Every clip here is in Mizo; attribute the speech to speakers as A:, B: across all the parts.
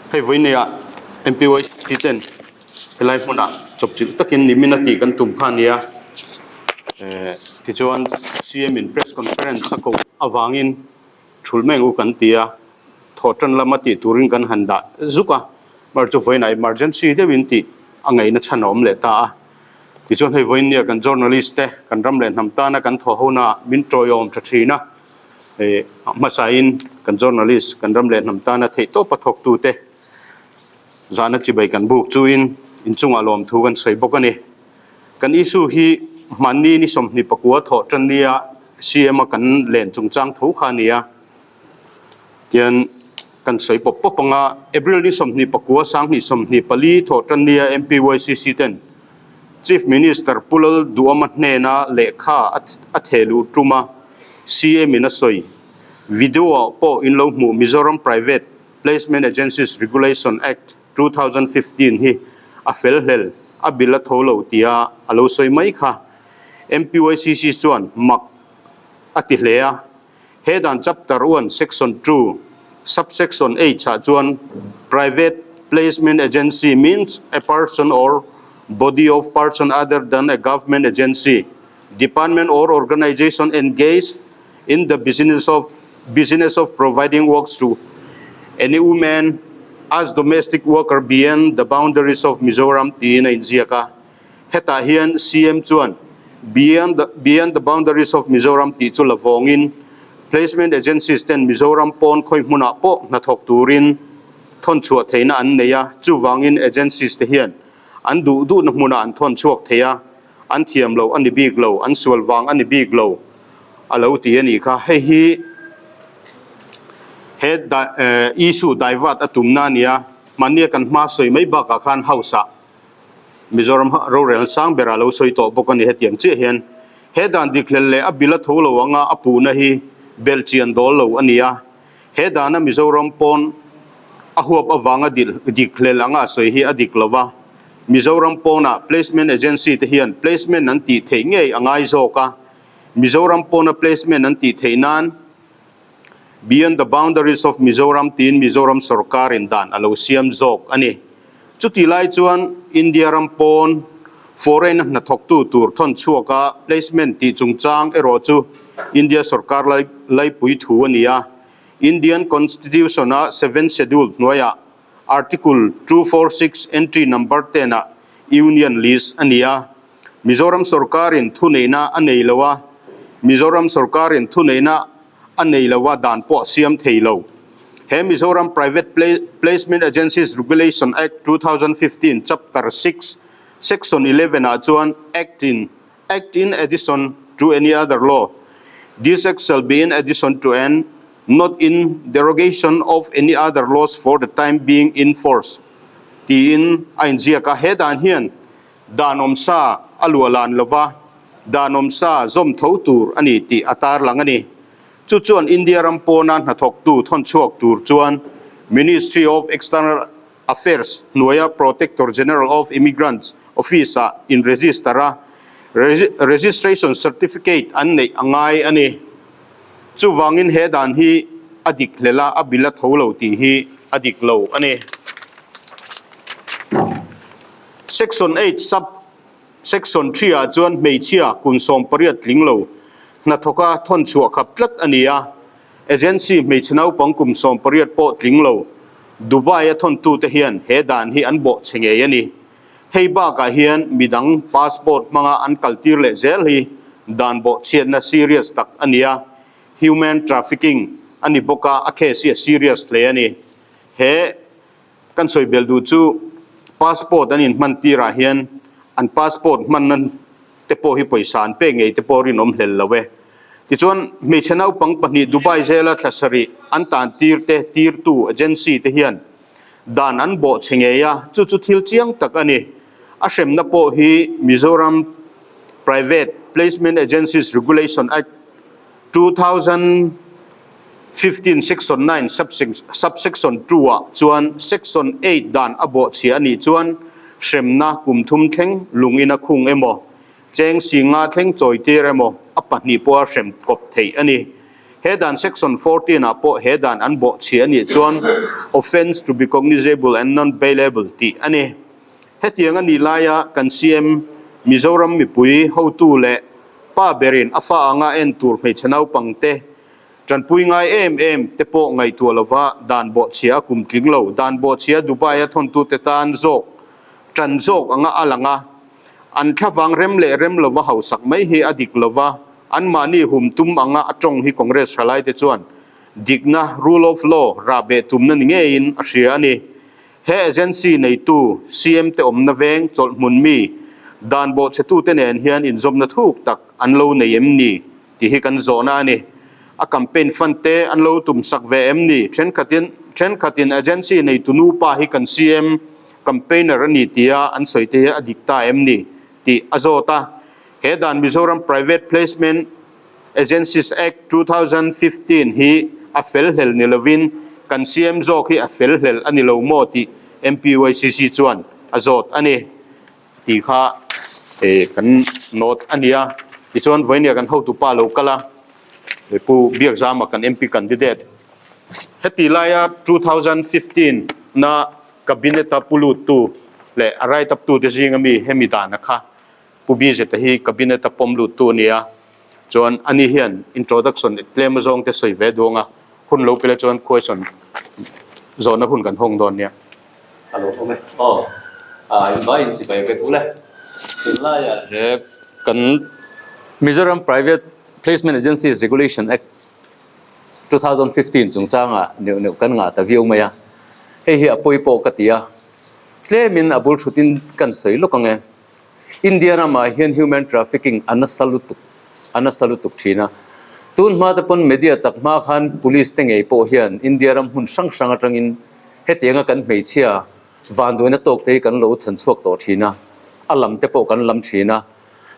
A: Hei vawinia MPYC ten helai hmunah chawpchilh takin nimin a tih kan tum kha a nia. Eh tichuan CM in press conference a koh avangin thul mai ang u kan ti a, thawh tan lama tih turin kan han dah zuk a, mar chu vawiinah emergency deuhin tih a ngaihna chhan a awm leh ta a. Tichuan hei vawinia kan journalist te kan ram leh hnam tana kan thawh hona min tawiawm tha thin a, eh hmasain kan journalist kan ram leh hnam tana theihtawpa thawktute zahna chibai kan buk chuin inchungah lawmthu kan sawi bawk a ni. Kan issue hi hmanni ni 29 thawh tan nia CM a kan len chungchang tho kha a ni a, tian kan sawi pawp pawp ang a, April ni 29 2024 thawh tan nia MPYCC ten Chief Minister Pu Lalduama hnena lehkha a theh luh tum a, CM in a sawi. Video ah pawh in lo hmuh Mizoram Private Placement Agencies Regulation Act 2015 hi a fel hlel, a bill a tho lo tia a lo sawi mai kha MPYCC chuan mak a ti hle a. He dan Chapter 1 Section 2 Subsection H ah chuan Private Placement Agency means a person or body of person other than a government agency, department or organization engaged in the business of business of providing works to any woman as domestic worker beyond the boundaries of Mizoram tiin a inziak a. Hetah hian CM chuan beyond the beyond the boundaries of Mizoram tih chu la vawngin placement agencies ten Mizoram pawn khawi hmunah pawh hnathawk turin thawn chhuah theihna an nei a, chuvangin agencies te hian an duh duhna hmunah an thawn chhuak thei a, an thiam lo a ni bik lo, an sual vang a ni bik lo a lo ti a nih kha. Hei hi he issue divert a tumna a nia, mahnia kan hma sawi mai bakah khan house ah Mizoram rorel sang berah lo sawi tawh bawk a ni. Hetiang chiah hian he dan dik hlel leh a bil a tho lo anga a puhna hi belh chian dawl lo a ni a, he dana Mizoram pawn a huap avanga dik hlel anga a sawi hi a dik lo va, Mizoram pawnah placement agency te hian placement an tih theih ngei a ngai zawk a, Mizoram pawna placement an tih theih nan Beyond the boundaries of Mizoram tiin Mizoram sorkarin dan a lo siam zawk a ni. Chutih lai chuan India ram pawn foreign a hnathawktu tur thawn chhuaka placement tih chungchang erawh chu India sorkar laipui thu a ni a. Indian Constitution-a Seventh Schedule hnuaiah Article 246 entry number 10 ah Union List a ni a. Mizoram sorkarin thuneihna a nei lo a, Mizoram sorkarin thuneihna a nei lo a dan pawh a siam thei lo. He Mizoram Private Placement Agencies Regulation Act 2015 Chapter 6 Section 11 ah chuan Act in Act in addition to any other law. This Act shall be in addition to and not in derogation of any other laws for the time being in force tiin a inziak a. He dan hian dan awmsa a luahlan lova, dan awmsa zawm tho tur a ni tih a tarlang a ni. Chu chuan India ram pawna hnathawktu thawnchhuak tur chuan Ministry of External Affairs hnuaia Protector General of Immigrants Office-ah in-register a, registration certificate an neih a ngai a ni. Chuvangin he dan hi a dik hlel a, a bil a tho lo tih hi a dik lo a ni. Section 8 sub section 3 ah chuan hmeichhia kum 18 tling lo hnathawka thawn chhuah khap tlat a ni a. Agency hmeichhe naupang kum 18 pawh tling lo Dubai a thawntute hian he dan hi an bawh chhe ngei a ni. Hei bakah hian midang passport hmanga an kaltir leh zel hi dan bawh chhiatna serious tak a ni a, human trafficking a ni bawk a, a case hi a serious hle a ni. He kan sawi bel duh chu passport an inhman tirah hian an passport hmanna te pawh hi pawisa an pek ngei te pawh rinawm hlel lo e. Tichuan hmeichhe naupang pahnih Dubai zela thla sarih an tan tir te tirtu agency te hian dan an bawh chhe ngei a, chu chu thil chiang tak a ni. A hremna pawh hi Mizoram Private Placement Agencies Regulation Act 2015 Section 9 Subsection 2 ah chuan Section 8 dan a bawh chhia a nih chuan hremna kum thum thleng lungin a khung emaw, cheng si nga thleng chawi tir emaw a pahnih pawha hrem kawp theih a ni. He dan Section 14 ah pawh he dan an bawhchhi a nih chuan offence to be cognizable and non-bailable tih a ni. Hetiang a nih laia kan CM Mizoram mipui hotu leh pa berin a fa anga en tur hmeichhe naupangte tanpui ngai em em te pawh ngaihtuah lova dan bawhchhia a kum tling lo. Dan bawhchhia Dubai a thawntute tan zawk tan zawk anga a lang a, an thlavang rem leh rem lova hausak mai hi a dik lova, anmahni hum tum anga a tawng hi Congress thalaite chuan dikna, rule of law, rah beh tumna ni ngeiin a hria a ni. He agency neitu CM te awmna veng chawlhhmun mi dan bawhchhetute nen hian inzawmna thuk tak an lo nei em ni tih hi kan zawhna a ni. A campaign fund te an lo tum sak ve em ni? Thenkhatin thenkhatin agency neitu nupa hi kan CM campaigner a ni tia an sawi te hi a dik ta em ni tih a zawt a. He dan Mizoram Private Placement Agencies Act 2015 hi a fel hlel ni lovin kan CM zawk hi a fel hlel a ni lo maw tih MPYCC chuan a zawt a ni tih kha kan note a ni a. Tichuan vawinia kan hotupa lo kal a, Pu Biakzama kan MP candidate heti laia 2015 na Cabinet a pu luttu leh a write up tute zinga mi hemi dana kha Pu Bizeta hi Cabinet a pawm luttu a ni a, chuan ani hian introduction tlem azawng te sawi ve duang a, hun lo pela chuan question zawhna hun kan hawng dawn nia.
B: A lo awm e. Aw, a invai in chibai vek ule. Tunlaiah he kan Mizoram Private Placement Agencies Regulation Act 2015 chungchangah neuh neuh kan ngah ta viau mai a, hei hi a pawi pawh ka ti a, tlemin a bul thutin kan sawi lawk ang e. India ramah hian human trafficking a nasa lutuk a nasa lutuk thin a. Tun hma te pawn media chak hma khan police te ngei pawh hian India ram hmun hrang hrang atangin hetianga kan hmeichhia vanduaina tawk te hi kan lo chhan chhuak tawh thin a, a lam te pawh kan lam thin a.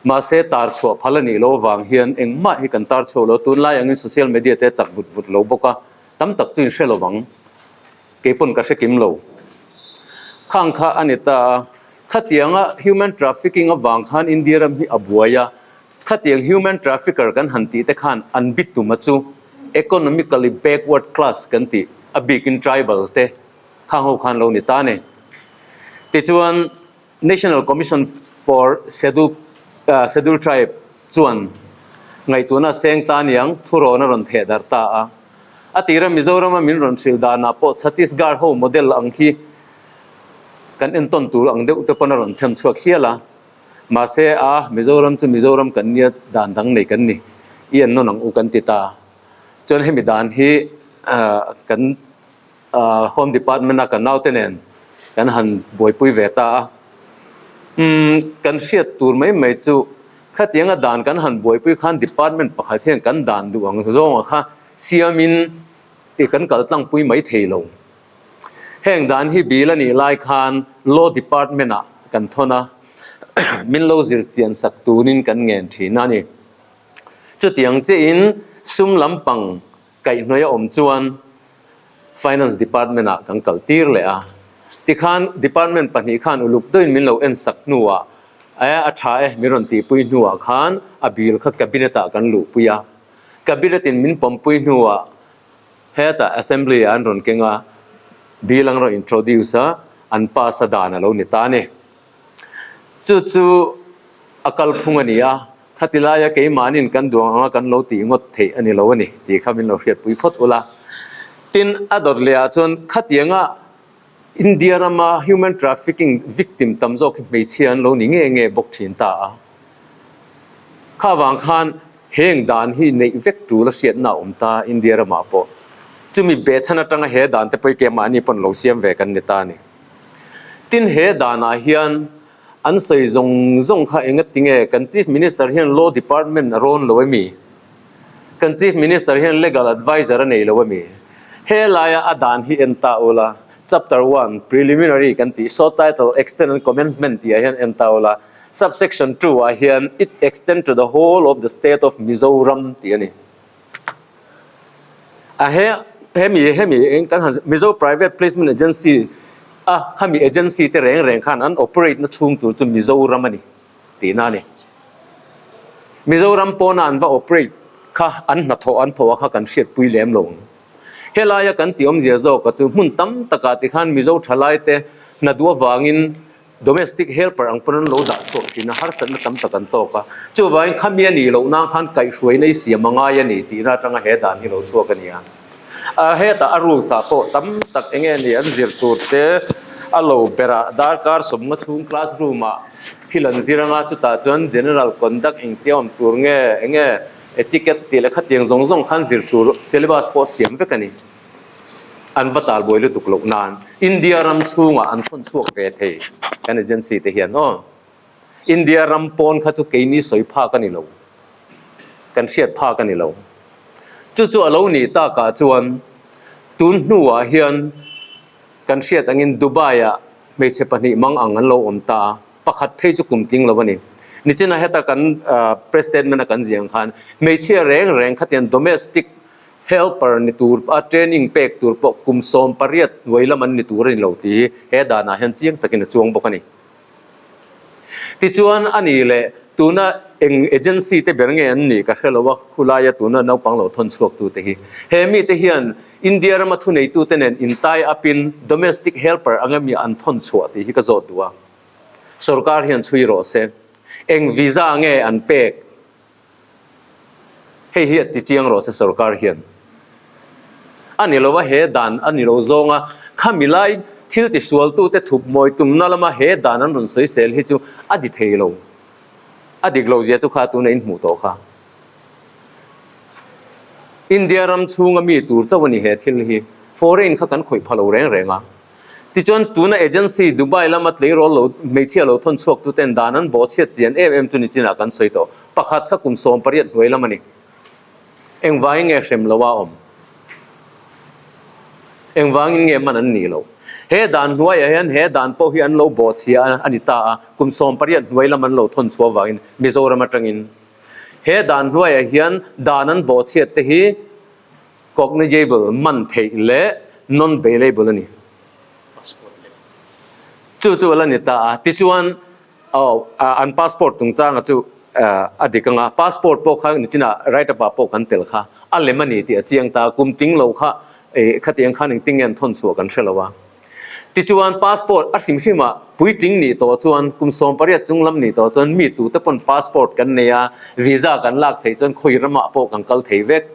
B: Mahse tar chhuah phal a nih loh avang hian engmah hi kan tar chhuak lo. Tunlai angin social media te a chak vut vut lo bawk a, tam tak chu in hre lovang. Kei pawn ka hre kim lo. Khang kha a ni ta a. Khatianga human trafficking avang khan India ram hi a buai a, khatiang human trafficker kan han tih te khan an bit tuma chu economically backward class kan tih a bikin tribal te khang ho khan lo ni ta ni. Tichuan National Commission for Schedule Schedule Tribe chuan ngaihtuahna seng ta niang thurawn a rawn theh darh ta a. A tira Mizorama min rawn hrilh danah pawh Chhattisgarh ho model ang hi Kan entawn tur ang deuh te pawn a rawn them chhuak hial a, mahse a Mizoram chu Mizoram kan nia dan dang nei kan ni, i en nawn ang u kan ti ta. Chuan hemi dan hi kan Home Department a kan naute nen kan han buaipui ve ta a. Umm kan hriat tur mai mai chu khatianga dan kan han buaipui khan department pakhat hian kan dan duh ang zawnga kha siamin i kan kal tlangpui mai thei lo. Heng dan hi bill a nih lai khan Law Department ah kan thawn a, min lo zir chian sak turin kan ngen thin a ni. Chutiang chiahin sum lampang kaihhnawih a awm chuan Finance Department ah kan kal tir leh a. Tikhan Department pahnih khan uluk deuhin min lo en sak hnuah e a tha e min rawn tihpui hnuah khan a bill kha Cabinet ah kan luhpui a. Cabinet in min pawmpui hnuah Hetah Assembly ah an rawn keng a, bill an rawn introduce a, an pass a dan a lo ni ta a ni. Chu chu a kalphung a ni a, khati laia keimahnin kan duang anga kan lo tih ngawt theih a ni lo a ni tih kha min lo hriatpui phawt ula. Tin, a dawt leh ah chuan khatianga India rama human trafficking victim tam zawk hi hmeichhia an lo ni nge nge bawk thin ta a. Kha vang khan heng dan hi neih vek tul a hriatna a awm ta India ramah pawh. Chumi behchhan atanga he dan te pawh hi keimahni pawn lo siam ve kan ni ta a ni. Tin he danah hian an sawi zawng zawng kha engatinge kan Chief Minister hian Law Department a rawn lo emi? Kan Chief Minister hian legal adviser a nei lo a mi? He laia a dan hi en ta ula, Chapter one, Preliminary kan tih, short title, Extent and Commencement tih ah hian en ta ula, Subsection 2 ah hian It extend to the whole of the state of Mizoram tih a ni. A he hemi hemi kan han Mizo Private Placement Agency a khami agency te reng reng khan an operate na chhung tur chu Mizoram a ni. Tihna a ni. Mizoram pawna an va operate kha an hnathawh an thawh a kha kan hriatpui lem lo ang. Helaia kan tih awmzia zawka chu hmun tam takah tikhan Mizo thalaite hna duh avangin domestic helper ang pawn an lo dah chhuak thin a, harsatna tam tak an tawk a. Chuvangin khami a nih loh nan khan kaihhruaina i siam a ngai a ni tihna atanga he dan hi lo chhuak a ni a. Hetah a rules ah pawh tam tak eng nge ni an zir tur te a lo berah darkar sawmnga chhung classroom ah thil an zir anga chutah chuan general conduct engtia awm tur nge eng nge etiquette tih leh khatiang zawng zawng khan zir tur syllabus pawh siam vek a ni. An va talbuai lutuk loh nan India ram chhungah an thawn chhuak ve thei kan agency te hian aw. India ram pawn kha chu keini sawi phak a ni lo, kan hriat phak a ni lo. Chu chu a lo nih takah chuan tun hnuah hian kan hriat angin Dubai-ah hmeichhe pahnih mang ang an lo awm ta a, pakhat phei chu kum tling lo a ni. Nichina heta kan press statement a kan ziah ang khan hmeichhia reng reng khatiang domestic helper ni tur a training pek tur pawh kum 18 hnuai lam an ni tur a ni lo tih hi he danah hian chiang takin a chuang bawk a ni. Tichuan, a nih leh tuna eng agency te ber nge an nih ka hre lo a, khulaia tuna naupang lo thawn chhuaktute hi. He mite hian India rama thuneitute nen in tie up in domestic helper anga mi an thawn chhuah tih hi ka zawt duh a. Sorkar hian chhui rawh se. Eng visa nge an pek? Hei hi a ti chiang rawh se sorkar hian. A ni lo a, he dan a ni lo zawng a, khami lai thil tisualtute thup mawi tumna lama he dan an rawn sawisel hi chu a di thei lo. A dik lo zia chu kha tuna in hmuh tawh kha. India ram chhunga mi tur chauh a ni he thil hi. Foreign kha kan khawih pha lo reng reng a. Tichuan tuna agency Dubai lama tleirawl lo hmeichhia lo thawn chhuak tu ten dan an bawhchhiat chian em em chu nichinah kan sawi tawh. Pakhat kha kum 18 hnuai lam a ni. Engvangin nge hrem lo a awm? Engvangin nge man an nih loh? He dan hnuaiah hian he dan pawh hi an lo bawhchhia a ni ta a, kum 18 hnuai lam an lo thawn chhuah avangin Mizoram atangin he dan hnuaiah hian dan an bawhchhiat te hi Cognizable, man theih leh non-bailable a ni. Chu chu a la ni ta a. Tichuan, aw, an passport chungchanga chu a dik ang a. Passport pawh kha nichinah write-up ah pawh kan tel kha. A lem a ni tih a chiang ta a. Kum ting lo kha khatiang khan engtin nge an thawn chhuah kan hre lo a. Tichuan, passport a hrim hrimah puitling nih tawh chuan, kum 18 chung lam nih tawh chuan mi tute pawn passport kan nei a, visa kan lak theih chuan khawi ramah pawh kan kal thei vek.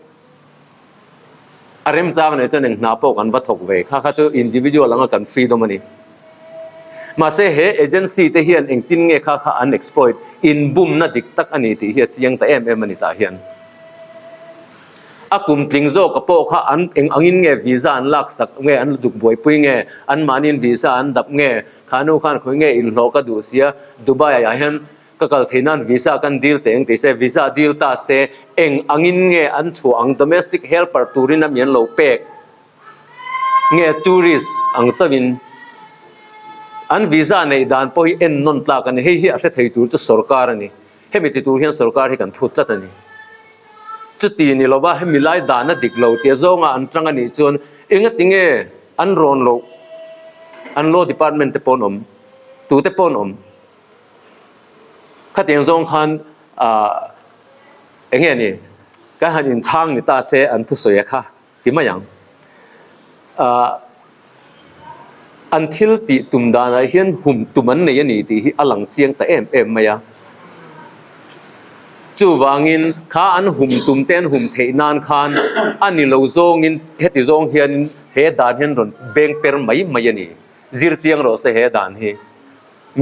B: A remchang nei chuan eng hna pawh kan va thawk ve kha kha chu individual anga kan freedom a ni. Mahse he agency te hian engtin nge kha kha an exploit, inbumna dik tak a ni tih hi a chiang ta em em a ni tah hian. A kum tling zawka pawh kha an eng angin nge visa an laksak nge an zuk buaipui nge, anmahniin visa an dap nge, kha nu khan khawi nge inhlawh ka duh sia Dubai ah hian Ka kal thei nan visa kan dil teh ang tih se, visa dil ta se eng angin nge an chhuah ang, domestic helper turin a mi an lo pek nge tourist ang chauhin an visa neih dan pawh hi en nawn tlak a ni, hei hi a hre thei tur chu sorkar a ni, hemi ti tur hian sorkar hi kan thut tlat a ni. Chuti ni lova hemi lai dan a dik lo tia zawnga an tang a nih chuan engati nge an rawn loh an law department te pawh an awm, tute pawh an awm. Khatiang zawng khan ah eng nge ni kan han inchhang ni ta se an thusawi a kha ti mai ang. Ah an thil tih tum danah hian hum tum an nei a ni tih hi a lang chiang ta em em mai a. Chuvangin kha an hum tum te an hum theih nan khan a ni lo zawngin heti zawng hianin he dan hian rawn beng per mai mai a ni. Zir chiang rawh se he dan hi.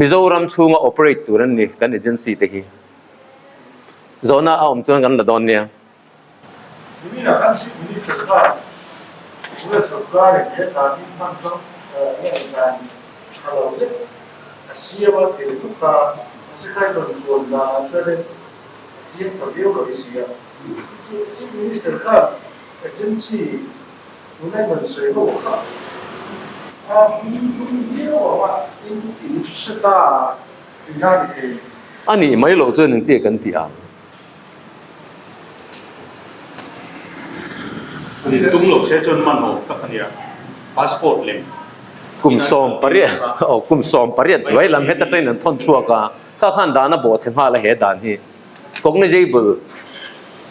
B: Mizoram chhunga operate tur an ni kan agency te hi. Zawhna a awm chuan kan la dawn nia.
C: Nimin-ah khan Chief Minister khan US sorkarin he dan hi hman hmang nge dan tha lo zet a siam a ti ringawt a, mahse kha i rawn kawn danah chuanin a chiang ta viau lo i si a. Chief Minister khan agency Tuna i rawn sawi ho kha a hming viau ang a, in in hre ta tihna a ni thei.
B: A nih mai loh chuan engtia kan tih ang?
A: An intum loh se chuan man awm tak a nia, passport lem.
B: Kum 18, aw kum 18 hnuai lam heta train an thawn chhuak a, kha khan dan a bawh chhe nghal a he dan hi. Cognizable.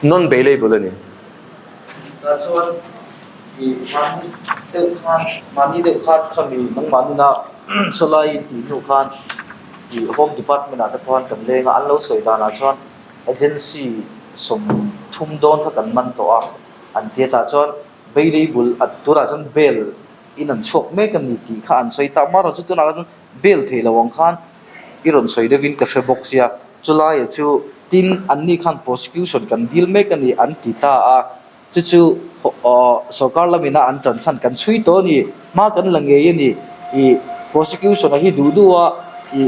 B: Non bailable a ni.
D: Tah chuan i mahni deuh khan mahni deuh khan khami nangmah nuna sawlai in tih hnu khan i home department ah te pawh kan leng a, an lo sawi danah chuan agency 30 dawn kha kan man tawh a an ti a, tah chuan bailable tunah chuan bail in an chhuak mek a ni tih kha an sawi ta, amaherawhchu tunah kha chuan bail theih lo ang khan i rawn sawi deuhin ka hre bawk sia, chulaia chu tin anni khan prosecution kan dil mek a ni an ti ta a, chu chu sorkar lamina an tan chhan kan chhui tawh a ni, hma kan la ngei a ni, i prosecution a hi duh duh a, i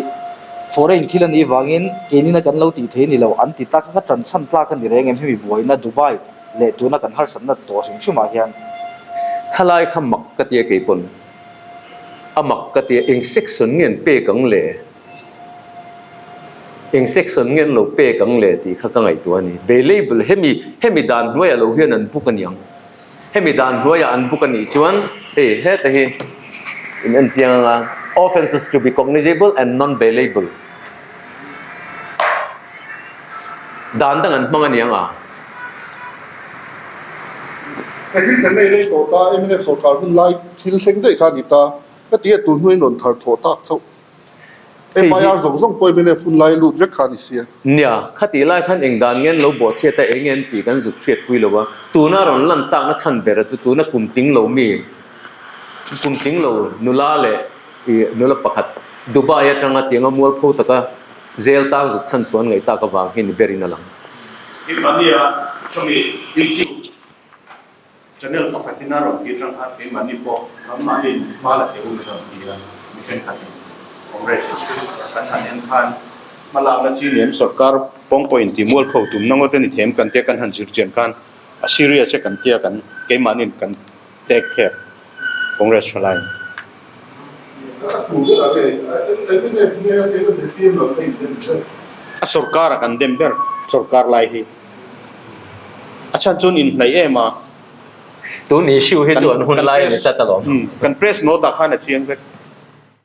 D: foreign thil a nih vangin keinina kan lo tih thei a ni lo an ti ta kha kha tan chhan tlak a ni reng em hemi buaina Dubai leh tuna kan harsatna tawh hrim hrim ah hian.
B: Khalai kha mak ka tia keipawn. A mak ka ti a, eng section nge an pek ang le? Eng section nge an lo pek ang le tih kha ka ngaihtuah a ni. Bailable hemi hemi dan hnuaiah lo hian an book a ni ang. Hemi dan hnuaiah an book a nih chuan hei heta hi in en chiang ang a, offences to be cognizable and non-bailable dan dang an hmang a ni ang a.
E: Hei kan nei rei tawh ta, mnf sorkar hun lai thil thleng daih kha a ni ta, ka ti a, tun hnuaiin rawn thar thawh tak chauh. FIR zawng zawng pawh mnf hun lai lut vek kha a ni sia.
B: Nia, khatih lai khan eng dan nge an lo bawhchhiat a, eng nge an tih kan zuk hriatpui lo a, tuna rawn lan takna chhan ber chu tuna kum tling lo mi, kum tling lo nula leh i nula pakhat Dubai atanga tianga mualpho taka Jail tang zuk chhan chuan ngaih tak avang hi ni berin a lang.
A: Keimahnia khami YouTube channel pakhatin a rawn tih atang khan keimahni pawh nangmahni hma la thei u min rawn ti a, mi thenkhatin Congress kan han en khan hmalakna chi lem sorkar pawng pawhin ti mualpho tum na ngawt a ni them kan tia kan han zir chian khan a serious e kan tia kan keimahnin kan tek thep Congress thalai. A sorkar a kan dem ber sorkar lai hi a chhan chuan inhnaih em a.
B: Tun issue hi chu an hun lai a ni tlat alawm.
A: Kan press note ah khan a chiang vek.